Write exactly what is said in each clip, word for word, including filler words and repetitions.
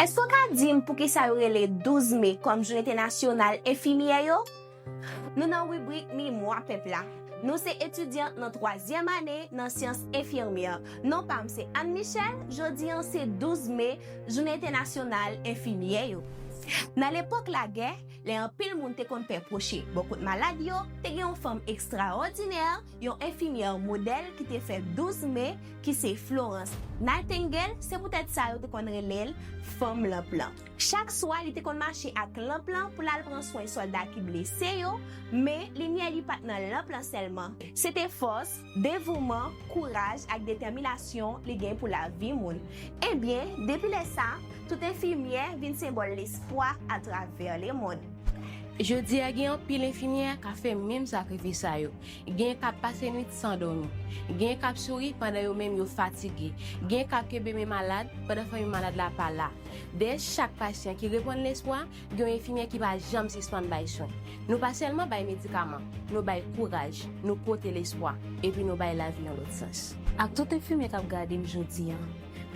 Èske w ka di m poukisa yo rele douz me kòm Jounen Entènasyonal Enfimyè yo? Nou nan ribrik Memwa Pèp la. Nou se etidyan nan twazyèm ane nan syans enfimyè. Non pa m se Anne Michel, jodi an se douz me, Jounen Entènasyonal Enfimyè yo. Nan lepòk lagè, lè anpil moun te konn pè pwoche bò kot malad yo, te gen yon fanm ekstraòdinè, yon enfimyè modèl ki te fèt douz me, ki se Florence Nightingale, se poutèt sa yo te konn rele l Fanm Lanp lan. Chak swa, li te konn mache ak lanp lan pou l al pran swen sòlda ki blese yo, men limyè li pa t nan lanp lan sèlman. Se te fòs, devouman, kouraj ak detèminasyon li gen pou lavi moun. Ebyen, depi lè sa, tout enfimyè vin senbòl lespwa atravè lemonn. Jodi a, gen anpil enfimyè k ap fè menm sakrifis sa yo. Gen k ap pase nwit san dòmi. Gen k ap souri pandan yo menm yo fatige. Gen k ap kenbe men malad pandan fanmi malad la pa la. Dèyè chak pasyan ki reponn lespwa, gen yon enfimyè ki pa janm sispann bay swen. Nou pa sèlman bay medikaman, nou bay kouraj, nou pote lespwa, epi nou bay lavi yon lòt sans. Ak tout enfimyè k ap gade m jodi a,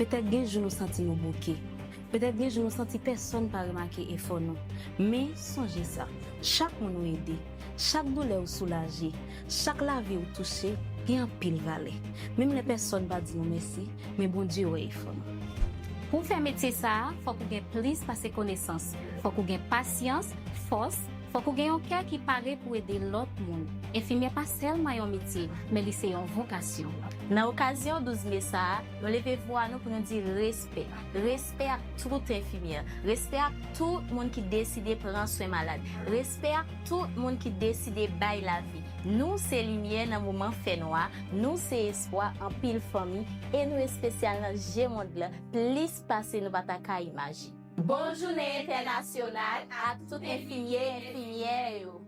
petèt gen jou nou santi nou bouke. Petèt gen jou nou santi pèsonn pa remake efò nou. Men, sonje sa, chak moun ou ede, chak doulè ou soulaje, chak lavi ou touche, gen anpil valè. Menm lè pèsonn pa di nou mèsi, men Bondye wè efò nou. Pou w fè metye sa a, fòk ou gen plis pase konesans. Fòk ou gen pasyans, fòs, fòk ou gen yon kè ki pare pou ede lòt moun. Enfimyè pa sèlman yon metye, men li se yon vokasyon. Nan okazyon douz me sa a, nou leve vwa nou pou nou di respè. Respè ak tout enfimyè. Respè ak tout moun ki deside pran swen malad. Respè ak tout moun ki deside bay lavi. Nou se limyè nan moman fènwa, nou se espwa anpil fanmi, e nou espesyal nan je mond lan, plis pase nou pa ta ka imajine. Bon jounen entènasyonal ak tout enfimye, enfimyè yo!